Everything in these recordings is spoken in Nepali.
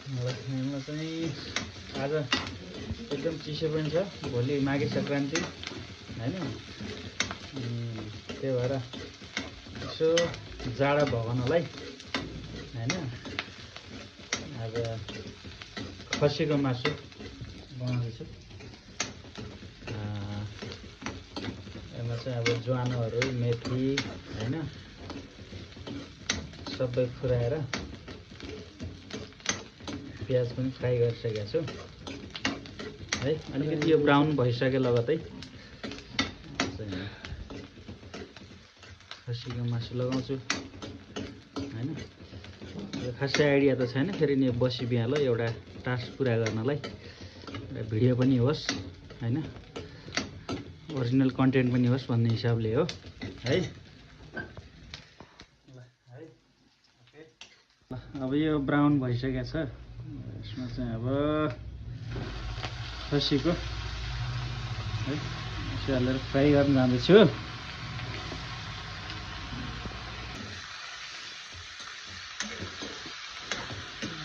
हामीलाई चाहिँ आज एकदम चिसो पनि छ, भोलि माघे सङ्क्रान्ति हैन। त्यही भएर यसो जाडो भगनलाई हैन आज खसीको मासु बनाउँदैछु। यसमा चाहिँ अब ज्वानोहरू, मेथी हैन सबै फुराएर प्याज पनि फ्राई गरिसकेको छु है। अलिकति यो ब्राउन भइसके लगतै खसीको मासु लगाउँछु हैन। यो खासै आइडिया त छैन, फेरि नि बसी बिहान एउटा टास्क पुरा गर्नलाई एउटा भिडियो पनि होस् हैन, ओरिजिनल कन्टेन्ट पनि होस् भन्ने हिसाबले हो है। अब यो ब्राउन भइसकेको छ, यसमा चाहिँ अब खसीको है यसो हालेर फ्राई गर्न जाँदैछु।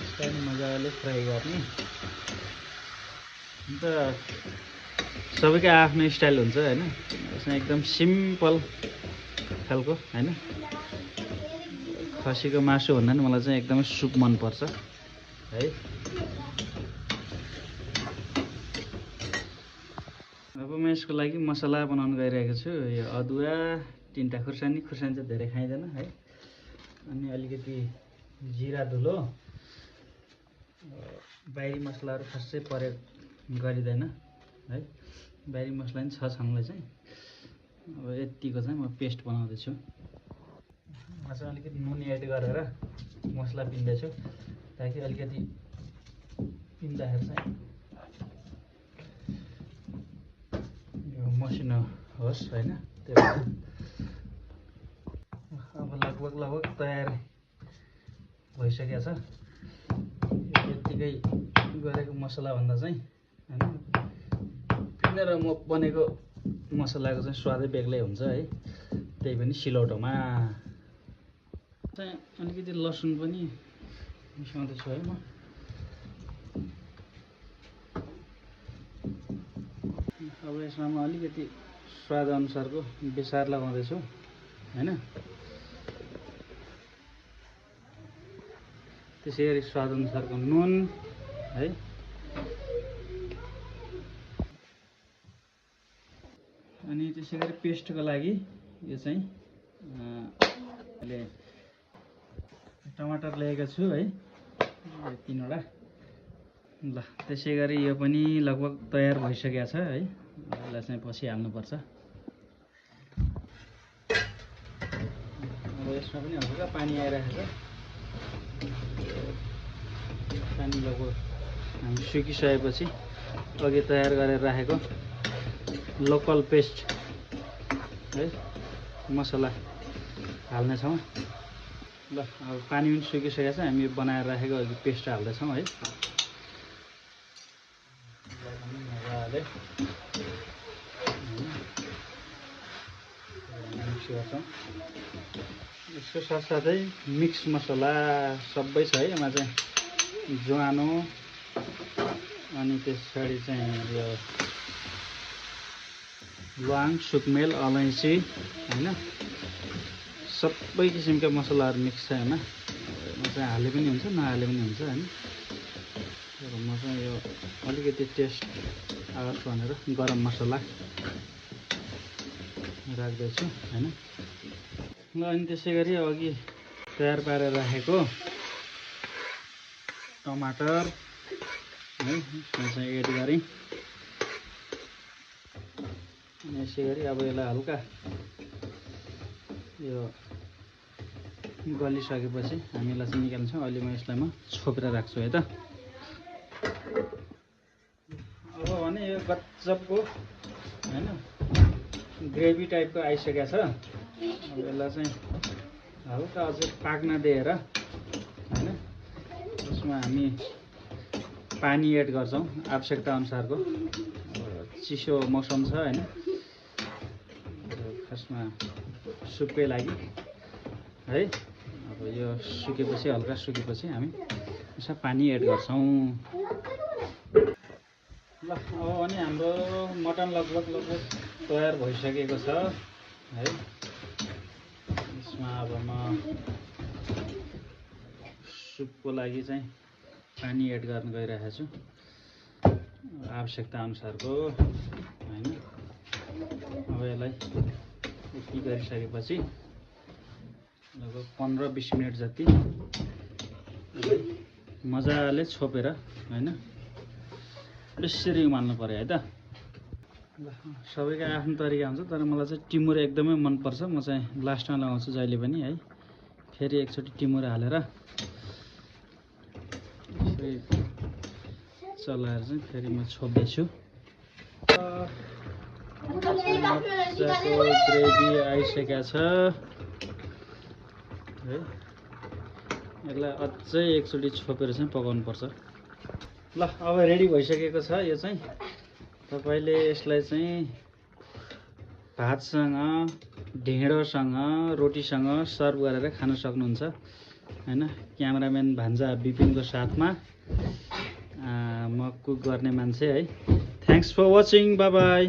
यसलाई मजाले फ्राई गर्ने। अन्त सबैको आफ्नो स्टाइल हुन्छ हैन। यसमा एकदम सिम्पल खालको हैन। खसीको मासु भन्दा नि मलाई चाहिँ एकदमै सुप मनपर्छ है। अब म यसको लागि मसला बनाउन गइरहेको छु। यो अदुवा, 3टा खुर्सानी चाहिँ धेरै खाइँदैन है। अनि अलिकति जिरा धुलो, बाहिरी मसलाहरू खासै प्रयोग गरिँदैन है। बाहिरी मसला नि छ छनलाई चाहिँ अब यतिको चाहिँ म पेस्ट बनाउँदैछु। म चाहिँ अलिकति नुन एड गरेर मसला पिन्दैछु ताकि अलिकति पिन्दाखेरि चाहिँ यो मसिनो होस् हैन। त्यो अब लगभग तयार भइसकेको छ। यतिकै गरेको मसला भन्दा चाहिँ हैन पिनेर म बनेको मसलाको चाहिँ स्वादै बेग्लै हुन्छ है। त्यही पनि सिलौटोमा चाहिँ अलिकति लसुन पनि मिसाउँदैछु है। म अब यसमा म अलिकति स्वाद अनुसारको बेसार लगाउँदैछु हैन। त्यसै गरी स्वाद अनुसारको नुन है। अनि त्यसै गरी पेस्टको लागि यो चाहिँ अहिले टमाटर ल्याएको छु है, 3वटा। ल त्यसै गरी यो पनि लगभग तयार भइसकेको छ है। यसलाई चाहिँ पछि हाल्नुपर्छ। अब यसमा पनि हल्का पानी आइरहेको छ। पानी लगभग हामी सुकिसकेपछि अघि तयार गरेर राखेको लोकल पेस्ट है मसला हाल्नेछौँ। ल अब पानी पनि सुकिसकेको छ, हामी बनाएर राखेको अघि पेस्ट हाल्दैछौँ है। मजाले मिक्स गर्छौँ। यसको साथसाथै मिक्स मसला सबै छ है। यसमा चाहिँ ज्वानो अनि त्यस पछाडि चाहिँ यो ल्वाङ, सुकमेल, अलैँची हैन सबै किसिमका मसलाहरू मिक्स छ यसमा। म चाहिँ हाले पनि हुन्छ, नहाले पनि हुन्छ हैन। तर म चाहिँ यो अलिकति टेस्ट आओस् भनेर गरम मसला राख्दैछु हैन। ल अनि त्यसै गरी अघि तयार पारेर राखेको टमाटर है यसमा चाहिँ एड गरेँ। अनि यसै गरी अब यसलाई हल्का यो गलिसकेपछि हामी यसलाई चाहिँ निकाल्छौँ। अहिले म यसलाई छोपेर राख्छु है त। अब भने यो गजबको हैन ग्रेभी टाइपको आइसकेको छ। अब यसलाई चाहिँ हल्का अझै पाक्न दिएर हैन यसमा हामी पानी एड गर्छौँ आवश्यकता अनुसारको। चिसो मौसम छ हैन, खासमा सुपकै लागि है। अब यो सुकेपछि हल्का सुकेपछि हामी यसमा पानी एड गर्छौँ। ल अब अनि हाम्रो मटन लगभग तयार भइसकेको छ है। यसमा अब म सुपको लागि चाहिँ पानी एड गर्न गइरहेको छु आवश्यकता अनुसारको हैन। अब यसलाई यति गरिसकेपछि लगभग 15-20 मिनट जति मजाले छोपेर हैन यसरी उमाल्नु पर्यो है त। ल सबैको आफ्नो तरिका हुन्छ, तर मलाई चाहिँ टिमुरे एकदमै मनपर्छ। म चाहिँ लास्टमा लगाउँछु जहिले पनि है। फेरि एकचोटि टिमुरे हालेर यसरी चलाएर चाहिँ फेरि म छोप्दैछु। मजाको ग्रेभी आइसकेको छ है। यसलाई अझै एकचोटि छोपेर चाहिँ पकाउनुपर्छ। ल अब रेडी भइसकेको छ यो चाहिँ। तपाईँले यसलाई चाहिँ भातसँग, ढिँडोसँग, रोटीसँग सर्भ गरेर खान सक्नुहुन्छ हैन। क्यामेराम्यान भान्जा विपिनको साथमा म कुक गर्ने मान्छे है। Thanks for watching, bye by.